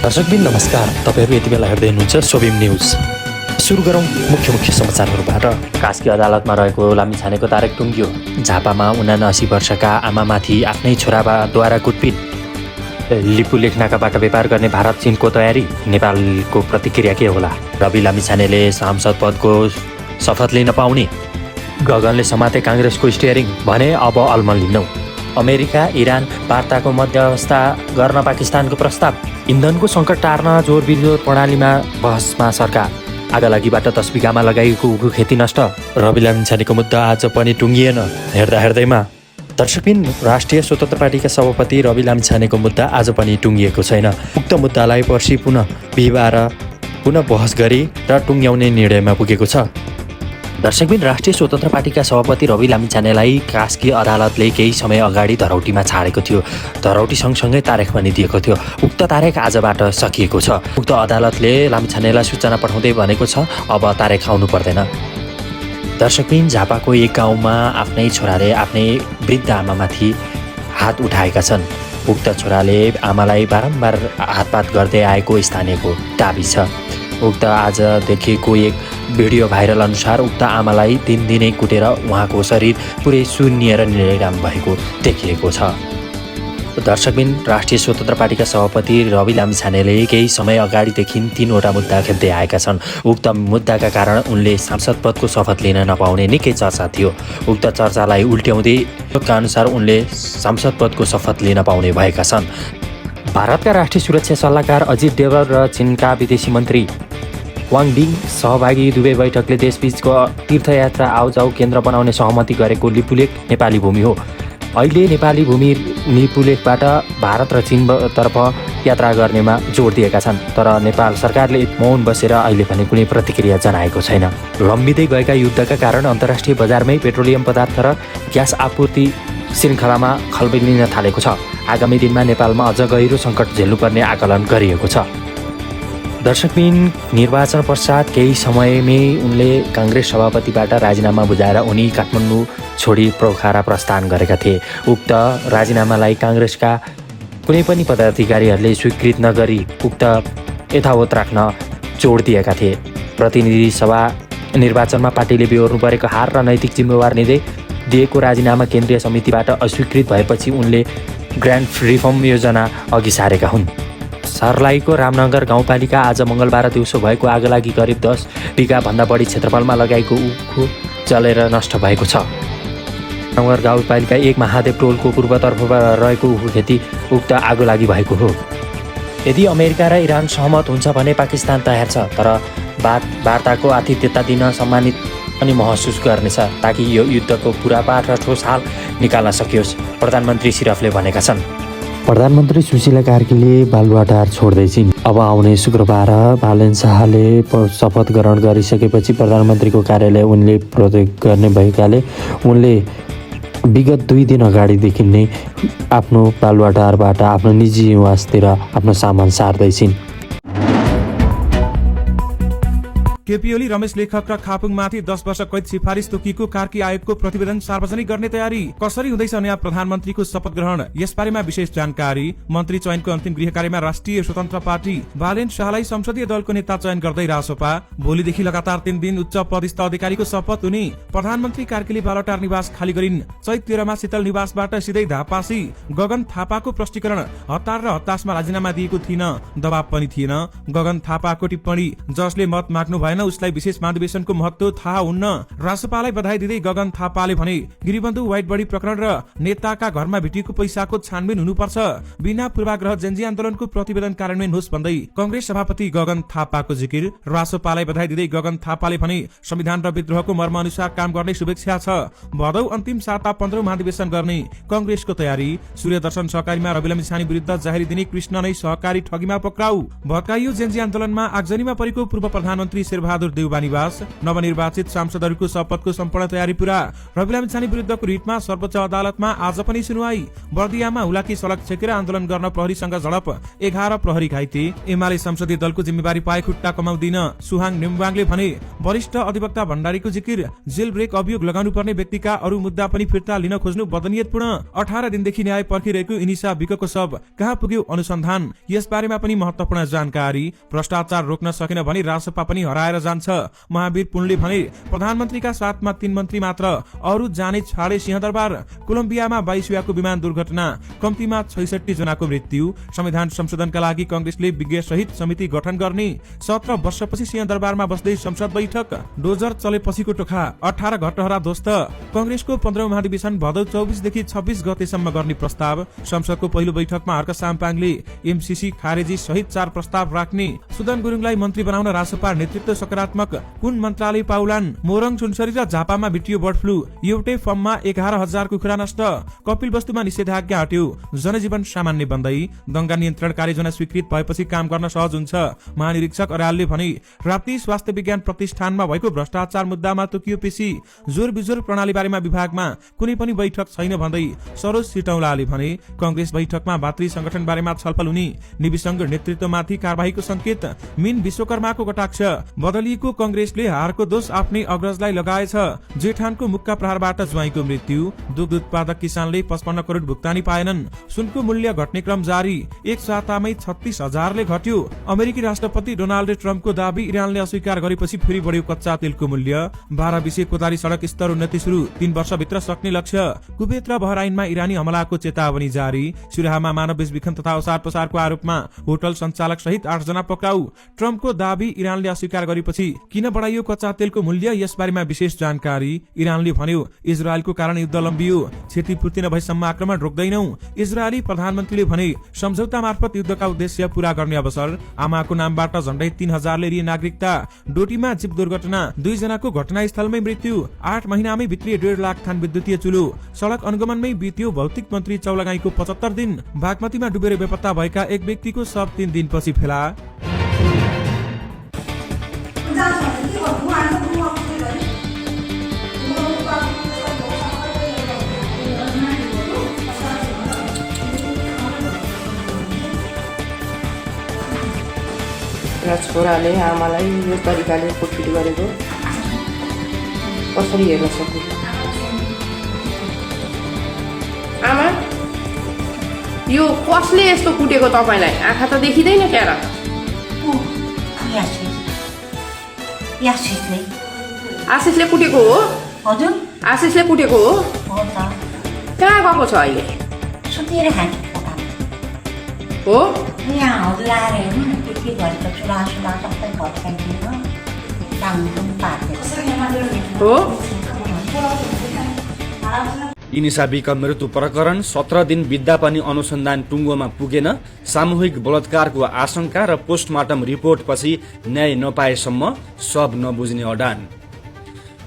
दर्शकबिन नमस्कार, तपाईहरु यति बेला हेर्दै हुनुहुन्छ सोबिम न्यूज। सुरु गरौं मुख्य समाचारहरुबाट। कास्की अदालतमा रहेको लामिछानेको तारेक टुङ्गियो। झापामा 79 वर्षका आमामाथि आफ्नै छोराद्वारा कुटपिट। लिपु लेखनाकाबाट व्यापार गर्ने भारत चीनको तयारी। नेपालको प्रतिक्रिया के होला? रवि लामिछानेले सांसद पदको शपथ लिन पाउने। गगनले समाते कांग्रेसको स्टियरिङ, भने अब अल्मलिनौ। अमेरिका इरान वार्ताको मध्यस्थता गर्न पाकिस्तानको प्रस्ताव। इन्धनको सङ्कट टार्न जोर विद्युत प्रणालीमा बहसमा सरकार। आगलागीबाट 10 बिघामा लगाइएको उखु खेती नष्ट। रवि लामिछानेको मुद्दा आज पनि टुङ्गिएन। हेर्दैमा दर्शकबिन राष्ट्रिय स्वतन्त्र पार्टीका सभापति रवि लामिछानेको मुद्दा आज पनि टुङ्गिएको छैन। उक्त मुद्दालाई पर्सि बिहिबार पुनः बहस गरी र टुङ्ग्याउने निर्णयमा पुगेको छ। दर्शकबिन राष्ट्रिय स्वतन्त्र पार्टीका सभापति रवि लामिछानेलाई कास्की अदालतले केही समय अगाडि धरौटीमा छाडेको थियो। धरौटी सँगसँगै तारिख पनि दिएको थियो। उक्त तारिख आजबाट सकिएको छ। उक्त अदालतले लामिछानेलाई सूचना पठाउँदै भनेको छ अब तारिख आउनु पर्दैन। दर्शकबिन झापाको एक गाउँमा आफ्नै छोराले आफ्नै वृद्ध आमामाथि हात उठाएका छन्। उक्त छोराले आमालाई बारम्बार हातपात गर्दै आएको स्थानीयको दाबी छ। उक्त आज देखिएको एक भिडियो भाइरल अनुसार उक्त आमालाई दिनदिनै कुटेर उहाँको शरीर पुरै सुन्निएर निराम भएको देखिएको छ। दर्शकबिन राष्ट्रिय स्वतन्त्र पार्टीका सभापति रवि लामिछानेले केही समय अगाडिदेखि 3वटा मुद्दा खेप्दै आएका छन्। उक्त मुद्दाका कारण उनले सांसद पदको शपथ लिन नपाउने निकै चर्चा थियो। उक्त चर्चालाई उल्ट्याउँदै अनुसार उनले सांसद पदको शपथ लिन पाउने भएका छन्। भारतका राष्ट्रिय सुरक्षा सल्लाहकार अजित डोभाल र चीनका विदेशी मन्त्री वाङ यी सहभागी दुवै बैठकले देशबीचको तीर्थयात्रा आउजाउ केन्द्र बनाउने सहमति गरेको लिपुलेख नेपाली भूमि हो। अहिले नेपाली भूमि लिपुलेखबाट भारत र चीनतर्फ यात्रा गर्नेमा जोड दिएका छन्। तर नेपाल सरकारले मौन बसेर अहिले पनि कुनै प्रतिक्रिया जनाएको छैन। लम्बिँदै गएका युद्धका कारण अन्तर्राष्ट्रिय बजारमै पेट्रोलियम पदार्थ र ग्यास आपूर्ति श्रृङ्खलामा खलबलिन थालेको छ। आगामी दिनमा नेपालमा अझ गहिरो सङ्कट झेल्नुपर्ने आकलन गरिएको छ। दर्शकबिन निर्वाचन पश्चात केही समयमै उनले काङ्ग्रेस सभापतिबाट राजीनामा बुझाएर उनी काठमाडौँ छोडी पोखरा प्रस्थान गरेका थिए। उक्त राजीनामालाई काङ्ग्रेसका कुनै पनि पदाधिकारीहरूले स्वीकृत नगरी उक्त यथावत राख्न जोड दिएका थिए। प्रतिनिधि सभा निर्वाचनमा पार्टीले बेहोर्नु परेको हार र नैतिक जिम्मेवार लिँदै दिएको राजीनामा केन्द्रीय समितिबाट अस्वीकृत भएपछि उनले ग्रान्ड रिफर्म योजना अघि सारेका हुन्। सर्लाहीको रामनगर गाउँपालिका आज मङ्गलबार दिउँसो भएको आगलागी करिब 10 बिघाभन्दा बढी क्षेत्रफलमा लगाएको उखु जलेर नष्ट भएको छ। रामनगर गाउँपालिका 1 महादेव टोलको पूर्वतर्फ रहेको उखु खेती उक्त आगोलागी भएको हो। यदि अमेरिका र इरान सहमत हुन्छ भने पाकिस्तान तयार छ, तर वार्ताको आतिथ्यता दिन सम्मानित पनि महसुस गर्नेछ ताकि यो युद्धको पुरा पाठ र ठोस हाल निकाल्न सकियोस्, प्रधानमन्त्री सिरफले भनेका छन्। प्रधानमन्त्री सुशीला कार्कीले बालुवाटार छोड्दैछिन्। अब आउने शुक्रबार बालेन शाहले शपथ ग्रहण गरिसकेपछि प्रधानमन्त्रीको कार्यालय उनले प्रयोग गर्ने भएकाले उनले विगत 2 दिन अगाडिदेखि नै आफ्नो बालुवाटारबाट आफ्नो निजी निवासतिर आफ्नो सामान सार्दैछिन्। केपी ओली रमेश लेखक र खापुङमाथि 10 वर्ष कैद सिफारिस तोकिएको कार्की आयोगको प्रतिवेदन सार्वजनिक गर्ने तयारी। कसरी हुँदैछ नयाँ प्रधानमन्त्रीको शपथ ग्रहण, यसबारेमा विशेष जानकारी। मन्त्री चयनको अन्तिम गृह कार्यमा राष्ट्रिय स्वतन्त्र पार्टी बालेन शाहलाई संसदीय दलको नेता चयन गर्दै रासोपा। भोलिदेखि लगातार 3 दिन उच्च पदस्थ अधिकारीको शपथ हुने। प्रधानमन्त्री कार्कीले बालुवाटार निवास खाली गरिन्। चैत 13 मा शीतल निवासबाट सिधै धापासी। गगन थापाको प्रष्टीकरण, हतार र हताशमा राजीनामा दिएको थिएन, दबाब पनि थिएन। गगन थापाको टिप्पणी, जसले मत माग्नु भएन उसलाई विशेष महाधिवेशनको महत्त्व थाहा हुन्न। रासोपालाई बधाई दिँदै गगन थापाले भने गिरिबन्धु व्हाइट बडी प्रकरण र नेताका घरमा भेटिएको पैसाको छानबिन हुनुपर्छ। बिना पूर्वाग्रह जेन्जी आन्दोलनको प्रतिवेदन कार्यान्वयन होस् भन्दै कांग्रेस सभापति गगन थापाको जिकिर। रासोपालाई बधाई दिँदै गगन थापाले भने संविधान र विद्रोहको मर्म अनुसार काम गर्ने शुभेच्छा छ। भदौ अन्तिम साता 15औं महाधिवेशन गर्ने कांग्रेसको तयारी। सूर्यदर्शन सहकारीमा रवि लामिछाने विरुद्ध जाहेरी दिने कृष्ण नै सहकारी ठगीमा पक्राउ। भत्काइयो जेन्जी आन्दोलनमा आगजनीमा परेको पूर्व प्रधानमन्त्री शेरबहादुर बहादुर देउबा निवास। नवनिर्वाचित सांसदहरूको शपथको सम्पूर्ण तयारी पूरा। रविलामी छाने विरुद्धको रिटमा सर्वोच्च अदालतमा आज पनि सुनवाई। बर्दियामा हुलाकी सडक छेकेर आन्दोलन गर्न प्रहरीसँग झडप, 11 प्रहरी घाइते। एमाले संसदीय दलको जिम्मेवारी पाए खुट्टा कमाउँदिन, सुहाङ नेम्बाङले भने। वरिष्ठ अधिवक्ता भण्डारीको जिकिर, जेल ब्रेक अभियोग लगाउनु पर्ने व्यक्तिका अरू मुद्दा पनि फिर्ता लिन खोज्नु बदनियतपूर्ण। 18 दिनदेखि न्याय पर्खिरहेको इनिसा विकको शव कहाँ पुग्यो अनुसन्धान, यस बारेमा पनि महत्वपूर्ण जानकारी। भ्रष्टाचार रोक्न सकेन भने रासपा पनि हराएर जान्छ, महावीर पुनले भने। प्रधानमन्त्रीका साथमा 3 मन्त्री मात्र, अरू जाने छाडे सिंहदरबार। कोलम्बियामा वायुसेवाको विमान दुर्घटना, कम्तीमा 66 जनाको मृत्यु। संविधान संशोधनका लागि कंग्रेसले विज्ञ सहित समिति गठन गर्ने। 17 वर्षपछि सिंहदरबारमा बस्दै संसद बैठक, डोजर चलेपछिको टोखा, 18 घटहरा ध्वस्त। कंग्रेसको 15औं महाधिवेशन भदौ 24 देखि 26 गतेसम्म गर्ने प्रस्ताव। संसदको पहिलो बैठकमा हर्क साम्पाङले एमसीसी खारेजी सहित 4 प्रस्ताव राख्ने। सुदन गुरुङलाई मन्त्री बनाउन रासपा नेतृत्व सकारात्मक, कुन मन्त्रालय पाउलान्। मोरङ सुनसरी र झापामा भिटियो बर्ड फ्लू, एउटै फर्ममा 11,000 कुखुरा नष्ट। कपिल वस्तुमा निषेधाज्ञा हट्यो, जनजीवन सामान्य बन्दै। दंगा नियन्त्रण कार्ययोजना स्वीकृत भएपछि काम गर्न सहज हुन्छ, महानिरीक्षक अर्यालले भने। राप्ती स्वास्थ्य विज्ञान प्रतिष्ठानमा भएको भ्रष्टाचार मुद्दामा तोकियो पेशी। जोर बिजोर प्रणाली बारेमा विभागमा कुनै पनि बैठक छैन भन्दै सरोज सिटौलाले भने। कंग्रेस बैठकमा भातृ संगठन बारेमा छलफल हुने, निविसंघ नेतृत्वमाथि कारबाहीको संकेत। मीन विश्वकर्माको कटाक्ष, बदलिएको कंग्रेसले हारको दोष आफ्नै अग्रजलाई लगाएछ। जेठानको मुक्का प्रहारबाट ज्वाइँको मृत्यु। दुग्ध उत्पादक किसानले 55 करोड भुक्तानी पाएनन्। सुनको मूल्य घट्ने क्रम जारी, एक सातामै 36,000ले घट्यो। अमेरिकी राष्ट्रपति डोनाल्ड ट्रम्पको दाबी इरानले अस्वीकार गरेपछि फेरि बढ्यो कच्चा तेलको मूल्य। 12 विषय कोतारी सडक स्तर उन्नति सुरु, 3 वर्षभित्र सक्ने लक्ष्य। कुवेत र बहराइनमा इरानी हमलाको चेतावनी जारी। सुराहामा मानव बेचबिखन तथा ओसार पसारको आरोपमा होटल सञ्चालक सहित 8 जना पक्राउ। ट्रम्पको दाबी इरानले अस्वीकार गरेपछि किन बढाइयो कच्चा तेलको मूल्य, यस बारेमा विशेष जानकारी। इरानले भन्यो इजरायलको कारण युद्ध लम्बियो, क्षतिपूर्ति नभएसम्म आक्रमण रोक्दैनौ। इजरायली प्रधानमन्त्रीले भने सम्झौता मार्फत युद्धका उद्देश्य पूरा गर्ने अवसर। आमाको नामबाट झण्डै 3,000ले लिए नागरिकता। डोटीमा जीप दुर्घटना, 2 जनाको घटनास्थलमै मृत्यु। 8 महिनामै भित्रिए 1.5 लाख थान विद्युतीय चुलो। सडक अनुगमनमै बित्यो भौतिक मन्त्री चौलागाईको 75 दिन। बागमतीमा डुबेर बेपत्ता भएका एक व्यक्तिको शव 3 दिनपछि फेला। र छोराले आमालाई यो तरिकाले कुटपिट गरेको कसरी हेर्न सक्नु? आमा, यो कसले यस्तो कुटेको तपाईँलाई? आँखा त देखिँदैन क्या र? आशिषले कुटेको हो? हजुर, आशिषले कुटेको हो? कहाँ गएको छ अहिले? सुतेर खान्छ हो? यहाँ हजुर आएर हेर्नु न, के गरेको चुला सबै भत्काइदियो, टाङ्गो पारेको हो? इनिसा विक मृत्यु प्रकरण 17 दिन बित्दा पनि अनुसन्धान टुङ्गोमा पुगेन। सामूहिक बलात्कारको आशंका र पोस्टमार्टम रिपोर्ट पछि न्याय नपाएसम्म सब नबुझ्ने अडान।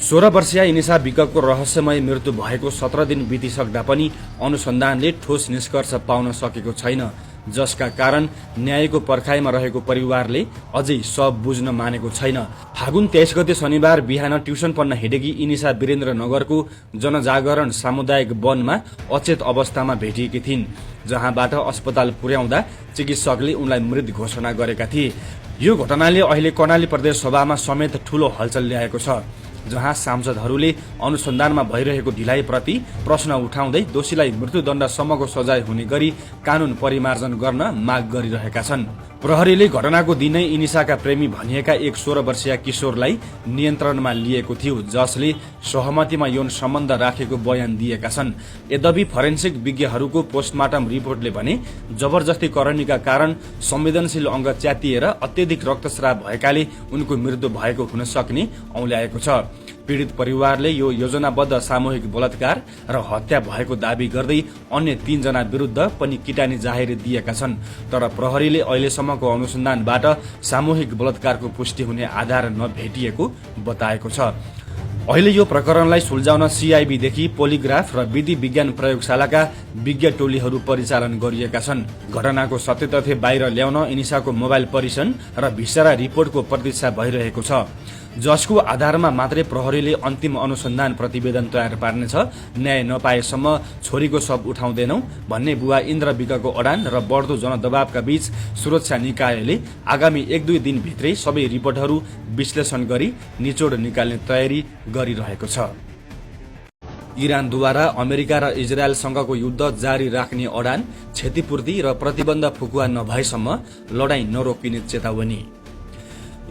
16 वर्षीय इनिसा विकको रहस्यमय मृत्यु भएको 17 दिन बितिसक्दा पनि अनुसन्धानले ठोस निष्कर्ष पाउन सकेको छैन, जसका कारण न्यायको पर्खाइमा रहेको परिवारले अझै सब बुझ्न मानेको छैन। फागुन 23 गते शनिबार बिहान ट्युसन पढ्न हिँडेकी इनिसा वीरेन्द्रनगरको जनजागरण सामुदायिक वनमा अचेत अवस्थामा भेटिएकी थिइन्, जहाँबाट अस्पताल पुर्याउँदा चिकित्सकले उनलाई मृत घोषणा गरेका थिए। यो घटनाले अहिले कर्णाली प्रदेश सभामा समेत ठूलो हलचल ल्याएको छ, जहाँ सांसदहरूले अनुसन्धानमा भइरहेको ढिलाइप्रति प्रश्न उठाउँदै दोषीलाई मृत्युदण्डसम्मको सजाय हुने गरी कानून परिमार्जन गर्न माग गरिरहेका छन्। प्रहरीले घटनाको दिनै इनिसाका प्रेमी भनिएका एक 16 वर्षीय किशोरलाई नियन्त्रणमा लिएको थियो, जसले सहमतिमा यौन सम्बन्ध राखेको बयान दिएका छन्। यद्यपि फरेन्सिक विज्ञहरूको पोस्टमार्टम रिपोर्टले भने जबरजस्ती करणीका कारण संवेदनशील अङ्ग च्यातिएर अत्यधिक रक्तस्राव भएकाले उनको मृत्यु भएको हुन सक्ने औल्याएको छ। पीडित परिवारले यो योजनाबद्ध सामूहिक बलात्कार र हत्या भएको दावी गर्दै अन्य 3 जना विरुद्ध पनि किटानी जाहेर दिएका छन्, तर प्रहरीले अहिलेसम्मको अनुसन्धानबाट सामूहिक बलात्कारको पुष्टि हुने आधार नभेटिएको बताएको छ। अहिले यो प्रकरणलाई सुल्झाउन सीआईबीदेखि पोलिग्राफ र विधि विज्ञान प्रयोगशालाका विज्ञ टोलीहरू परिचालन गरिएका छन्। घटनाको सत्य तथ्य बाहिर ल्याउन इनिसाको मोबाइल परीक्षण र भिसारा रिपोर्टको प्रतीक्षा भइरहेको छ, जसको आधारमा मात्रै प्रहरीले अन्तिम अनुसन्धान प्रतिवेदन तयार पार्नेछ। न्याय नपाएसम्म छोरीको शव उठाउँदैनौ भन्ने बुवा इन्द्र विकको अडान र बढ्दो जनदबावका बीच सुरक्षा निकायले आगामी 1-2 दिनभित्रै सबै रिपोर्टहरू विश्लेषण गरी निचोड निकाल्ने तयारी गरिरहेको छ। इरानद्वारा अमेरिका र इजरायलसँगको युद्ध जारी राख्ने अडान, क्षतिपूर्ति र प्रतिबन्ध फुकुवा नभएसम्म लडाईँ नरोकिने चेतावनी।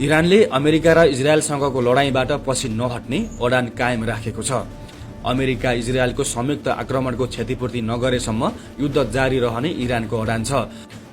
इरानले अमेरिका र इजरायलसँगको लडाईँबाट पछि नहट्ने अडान कायम राखेको छ। अमेरिका इजरायलको संयुक्त आक्रमणको क्षतिपूर्ति नगरेसम्म युद्ध जारी रहने इरानको अडान छ।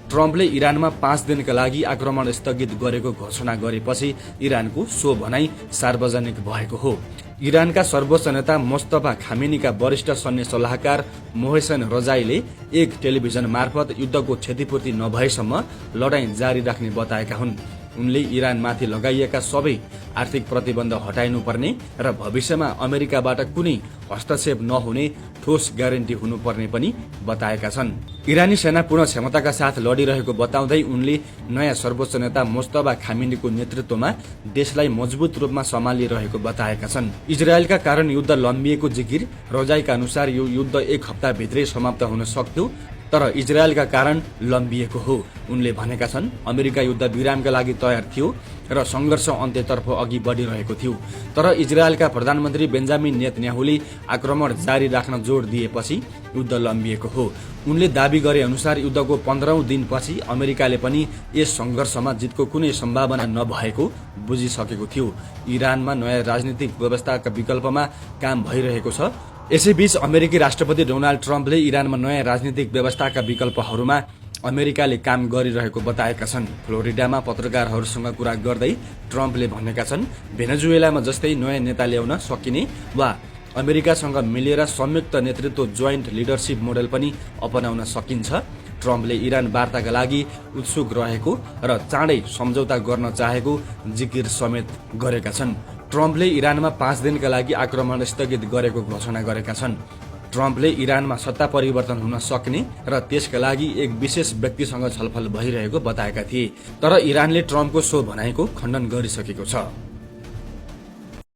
ट्रम्पले इरानमा 5 दिनका लागि आक्रमण स्थगित गरेको घोषणा गरेपछि इरानको सो भनाई सार्वजनिक भएको हो। इरानका सर्वोच्च नेता मोस्तफा खामेनीका वरिष्ठ सैन्य सल्लाहकार मोहसेन रजाईले एक टेलिभिजन मार्फत युद्धको क्षतिपूर्ति नभएसम्म लडाईँ जारी राख्ने बताएका हुन्। उनले इरानमाथि लगाइएका सबै आर्थिक प्रतिबन्ध हटाइनुपर्ने र भविष्यमा अमेरिकाबाट कुनै हस्तक्षेप नहुने ठोस ग्यारेन्टी हुनुपर्ने पनि बताएका छन्। इरानी सेना पूर्ण क्षमताका साथ लडिरहेको बताउँदै उनले नयाँ सर्वोच्च नेता मोस्तफा खामेनीको नेतृत्वमा देशलाई मजबुत रूपमा सम्हालिरहेको बताएका छन्। इजरायलका कारण युद्ध लम्बिएको जिकिर रजाईका अनुसार यो युद्ध 1 हप्ताभित्रै समाप्त हुन सक्थ्यो, तर इजरायलका कारण लम्बिएको हो। उनले भनेका छन्, अमेरिका युद्ध विरामका लागि तयार थियो र सङ्घर्ष अन्त्यतर्फ अघि बढिरहेको थियो, तर इजरायलका प्रधानमन्त्री बेन्जामिन नेतन्याहुले आक्रमण जारी राख्न जोड दिएपछि युद्ध लम्बिएको हो। उनले दावी गरे अनुसार युद्धको 15औं दिनपछि अमेरिकाले पनि यस सङ्घर्षमा जितको कुनै सम्भावना नभएको बुझिसकेको थियो। इरानमा नयाँ राजनीतिक व्यवस्थाका विकल्पमा काम भइरहेको छ। यसैबीच अमेरिकी राष्ट्रपति डोनाल्ड ट्रम्पले इरानमा नयाँ राजनीतिक व्यवस्थाका विकल्पहरूमा अमेरिकाले काम गरिरहेको बताएका छन्। फ्लोरिडामा पत्रकारहरूसँग कुरा गर्दै ट्रम्पले भनेका छन्, भेनेजुएलामा जस्तै नयाँ नेता ल्याउन सकिने वा अमेरिकासँग मिलेर संयुक्त नेतृत्व जोइन्ट लिडरसिप मोडल पनि अपनाउन सकिन्छ। ट्रम्पले इरान वार्ताका लागि उत्सुक रहेको र चाँडै सम्झौता गर्न चाहेको जिकिर समेत गरेका छन्। ट्रम्पले इरानमा 5 दिनका लागि आक्रमण स्थगित गरेको घोषणा गरेका छन्। ट्रम्पले इरानमा सत्ता परिवर्तन हुन सक्ने र त्यसका लागि एक विशेष व्यक्तिसँग छलफल भइरहेको बताएका थिए, तर इरानले ट्रम्पको सो भनाइको खण्डन गरिसकेको छ।